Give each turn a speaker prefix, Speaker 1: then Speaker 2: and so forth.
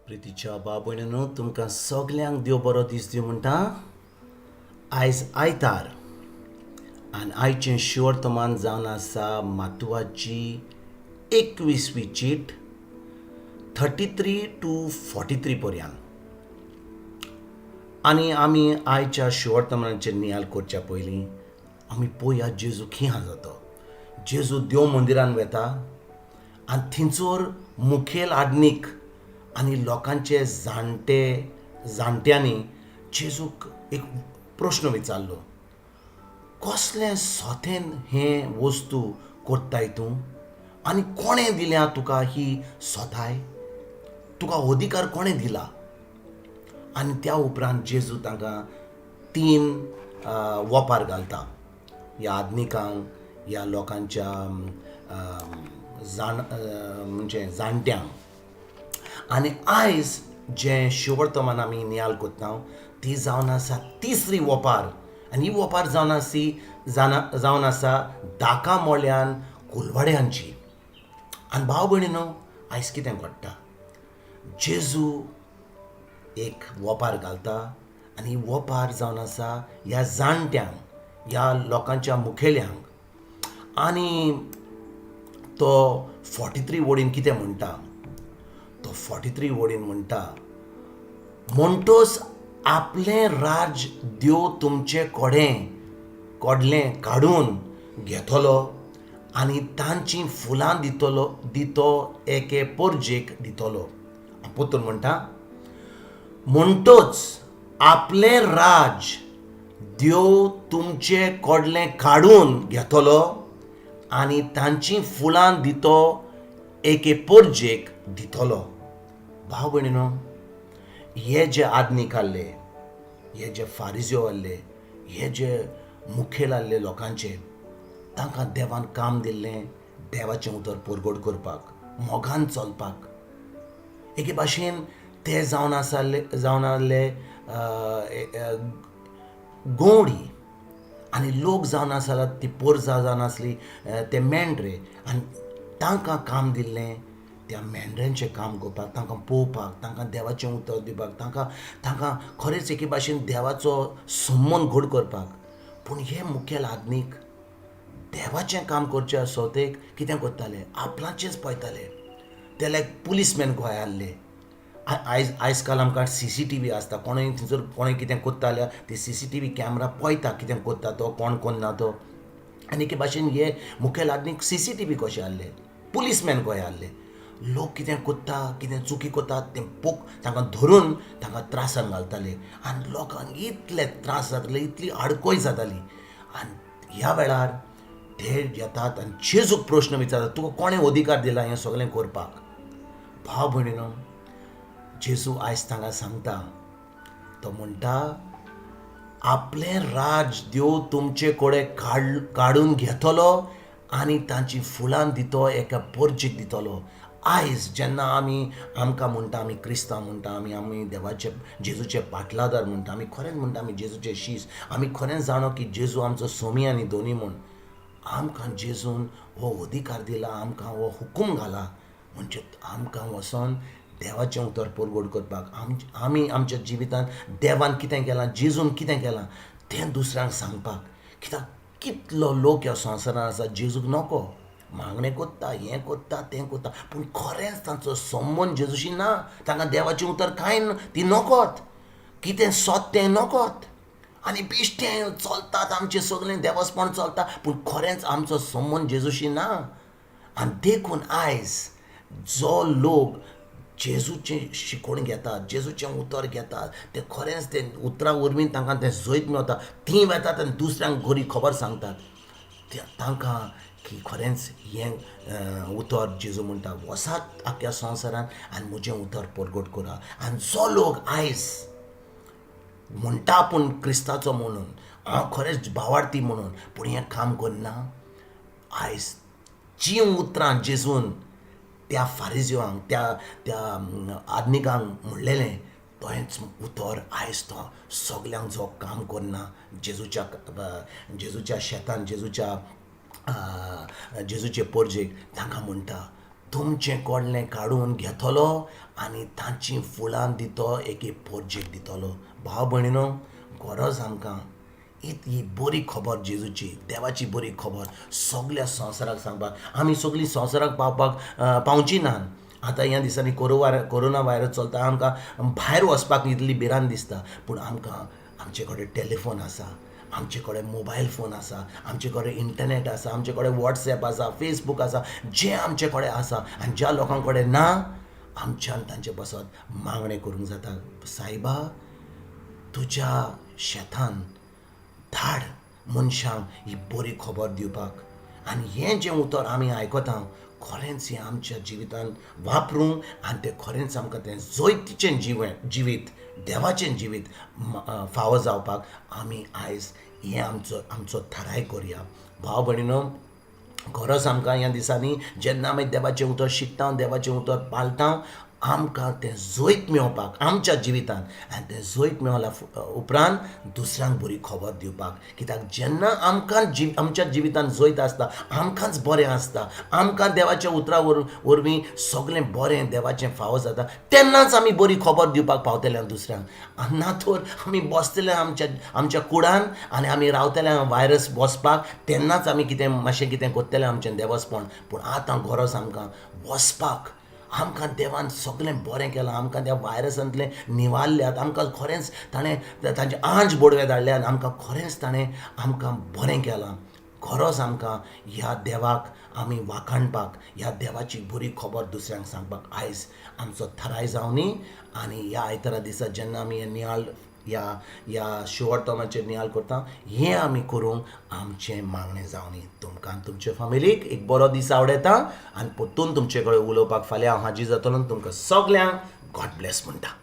Speaker 1: प्रितीच्या भाव भयणीनो, तुमकां सगल्यांक देव बरो दीस दिवं म्हणटा. आयज आयतार आनी आयचें शिवर्तमान जावन आसा मातुवाची 21वी चीट, 33 to 43 पर्यंत. आनी आमी आयच्या शिवर्तमानाचेर नियाल करच्या पयलीं आमी पळोवया जेजू खंय आसा तो. जेजू देव मंदिरान वेता आनी थंयसर मुखेल आदनीक आनी लोकांचे जाणटे जाणट्यांनी जेजूक एक प्रश्न विचारलो, कसलें सोतेन हें वस्तू करताय तूं आनी कोणें दिल्या तुका ही सोताय? तुका अधिकार कोणें दिला? आनी त्या उपरांत जेजू तांकां तीन वोपार घालता, ह्या आदनिकांक, ह्या लोकांच्या जाण म्हणजे जाणट्यांक. आनी आयज जें शिवर्तमान आमी नियाल करता ती जावन आसा तिसरी वोपार. आनी ही वोपार जावन आसा दाका मोल्यान कुलवाड्यांची. आनी भाव भयणीनो, आयज कितें घडटा? जेजू एक वोपार घालता आनी ही वोपार जावन आसा ह्या जाणट्यांक, ह्या लोकांच्या मुखेल्यांक. आनी तो 43 वडीन कितें म्हणटा? तो 43 वडीन म्हणटा, म्हणटोच आपलें राज देव तुमचे कोडें कोडलें काडून घेतलो आनी तांचीं फुलां दितलो दितो एके पोरजेक दितलो. पोतून म्हणटा, म्हणटोच आपलें राज देव तुमचे कोडलें काडून घेतलो आनी तांचीं फुलां दितो एके पोरजेक दितलो. भाव भयणीनो, हे जे आदनीक आहले, हे जे फारिज्यो आहले, हे जे मुखेल आहले लोकांचे, तांकां देवान काम दिल्लें देवाचें उतर परगट करपाक, मोगान चलपाक. एके भाशेन ते जावन आहले गोवडी आनी लोक जावन आसा ती पोरसां जावन आसली ते मेंढरे. आनी तांकां काम दिल्लें त्या मेंढऱ्यांचें काम करपाक, तांकां पळोवपाक, तांकां देवाचें उतर दिवपाक, तांकां खरेंच एके भाशेन देवाचो संबंद घट करपाक. पूण हे मुखेल आदनीक देवाचें काम करचें आसोतेक कितें करताले? आपणाचेंच पळयताले. ते लायक पुलीसमॅन गोंय आहले. आयज काल आमकां सीसीटीव्ही आसता. कोणूय थंयसर कोणूय कितें करता जाल्यार ती सीसीटीव्ही कॅमरा पळयता कितें करता तो, कोण कोन्ना तो. आनी एके भाशेन हे मुखेल आदनीक सीसीटीव्ही कशे आहले, पुलीसमॅन कशे आहले. लोक कितें करता, कितें चुकी करता तें पोक तांकां धरून तांकां त्रासान घालताले. आनी लोकांक इतले त्रास जाताले, इतली आडकोय जाताली. आनी ह्या वेळार ते येतात आनी जेजूक प्रश्न विचारतात, तुका कोणें अधिकार दिला हें सगळें करपाक? भाव भयणीनो, जेजू आयज तांकां सांगता, तो म्हणटा, आपलें राज देव तुमचे कडेन काडून घेतलो आनी तांची फुलां दितो एका पोरजीक दितलो. आयज जेन्ना आमी आमकां म्हणटा आमी क्रिस्तांव म्हणटा, आमी देवाचे जेजूचे पाटलादार म्हणटा, आमी खरेंच म्हणटा आमी जेजूचे शीस, आमी खरेंच जाणो की जेजू आमचो सोमी आनी दोनी म्हूण, आमकां जेजून हो अधिकार दिला, आमकां हो हुकूम घाला, म्हणजे आमकां वचोन देवाचें उतर परगट करपाक, आमी आमच्या जिवितांत देवान कितें केलां, जेजून कितें केलां तें दुसऱ्यांक सांगपाक. कित्याक कितलो लोक ह्या संवसारांत आसा जेजूक नको, मागणें करता, हें करता, तें करता, पूण खरेंच तांचो संबंद जेजूशी ना. तांकां देवाचें उतर कांय ती नकोत, कितें सोद तें नकोत. आनी बेश्टें चलतात, आमचें सगळें देवस्पण चलता, पूण खरेंच आमचो संबंद जेजूशी ना. आनी देखून आयज जो लोक जेजूचें शिकोवण घेतात, जेजूचें उतर घेतात, ते खरेंच ते उतरां वरवीं तांकां तें जैत मेवता. तीं वेतात आनी दुसऱ्यांक बरी खबर सांगतात तांकां की खरेंच हें उतर जेजू म्हणटा, वसात आख्ख्या संवसारान आनी म्हजें उतर परगट करा. आनी जो लोक आयज म्हणटा आपूण क्रिस्ताचो म्हणून, हांव खरेंच भावार्थी म्हणून, पूण हें काम करना, आयज जीं उतरां जेजून त्या फारिजिवांक, त्या त्या आदनिकांक म्हणलेलें, तोहेंच उतर आयज तो सगल्यांक जो काम करना जेजूच्या शेतान, जेजूचे पोरजेक, तांकां म्हणटा, तुमचें कडलें काडून घेतलो आनी तांचीं फुलां दितो एके पोरजेक दितलो. भाव भयणीनो, गरज आमकां ही बरी खबर जेजूची, देवाची बरी खबर सगल्या संवसाराक सांगपाक. आमी सगळीं संवसाराक पावपाक पावची ना. आतां ह्या दिसांनी कोरोना व्हायरस चलता, आमकां भायर वचपाक इतली भिरांत दिसता. पूण आमकां आमचे कडेन टेलिफोन आसा, आमचे कडेन मोबायल फोन आसा, आमचे कडेन इंटरनेट आसा, आमचे कडेन वॉट्सएप आसा, फेसबूक आसा, जें आमचे कडेन आसा. आनी ज्या लोकां कडेन ना, आमच्यान तांचे पासत मागणें करूंक जाता. सायबा, तुज्या शेतान धाड मनशांक ही बरी खबर दिवपाक. आनी हें जें उतर आमी आयकता, खरेंच हें आमच्या जिवितान वापरूंक आनी तें खरेंच आमकां तें जैतीचें जिवीत, देवाचें जिवीत फावो जावपाक आमी आयज हें आमचो थाराय करया. भाव भयणीनो, गरज आमकां ह्या दिसांनी जेन्ना आमी देवाचें उतर शिकता, देवाचें उतर पाळटा, आमकां तें जैत मेळोवपाक आमच्या जिवितान. आनी तें जैत मेळोल्या उपरांत दुसऱ्यांक बरी खबर दिवपाक. कित्याक जेन्ना आमकां आमच्या जिवितान जैत आसता, आमकांच बरें आसता, आमकां देवाच्या उतरा वरवीं सगळें बरें देवाचें फावो जाता, तेन्नाच आमी बरी खबर दिवपाक पावतले दुसऱ्यांक. आनी ना तर आमी बसतले आमच्या कुडान आनी आमी रावतले व्हायरस बसपाक, तेन्नाच आमी कितें मातशें कितें करतले आमचें देवस्पण. पूण आतां गरज आमकां वचपाक. आमकां देवान सगळें बरें केलां, आमकां त्या व्हायरसांतलें निवारल्यात, आमकां खरेंच ताणें तांचे आंज बोडवे धाडले आनी आमकां खरेंच ताणें आमकां बरें केलां. गरज आमकां ह्या देवाक आमी वाखाणपाक, ह्या देवाची बरी खबर दुसऱ्यांक सांगपाक आयज आमचो थाराय जावनी. आनी ह्या आयतारा दिसा जेन्ना आमी हे नियाळ ह्या शिवर तोमाचेर नियाळ करता, हें आमी करूंक आमचें मागणें जावनी. तुमकां तुमचे फामिलीक एक बरो दीस आवडटा आनी परतून तुमचे कडेन उलोवपाक फाल्यां हांव हाजीर जातलो. तुमकां सगल्यांक गॉड ब्लेस म्हणटा.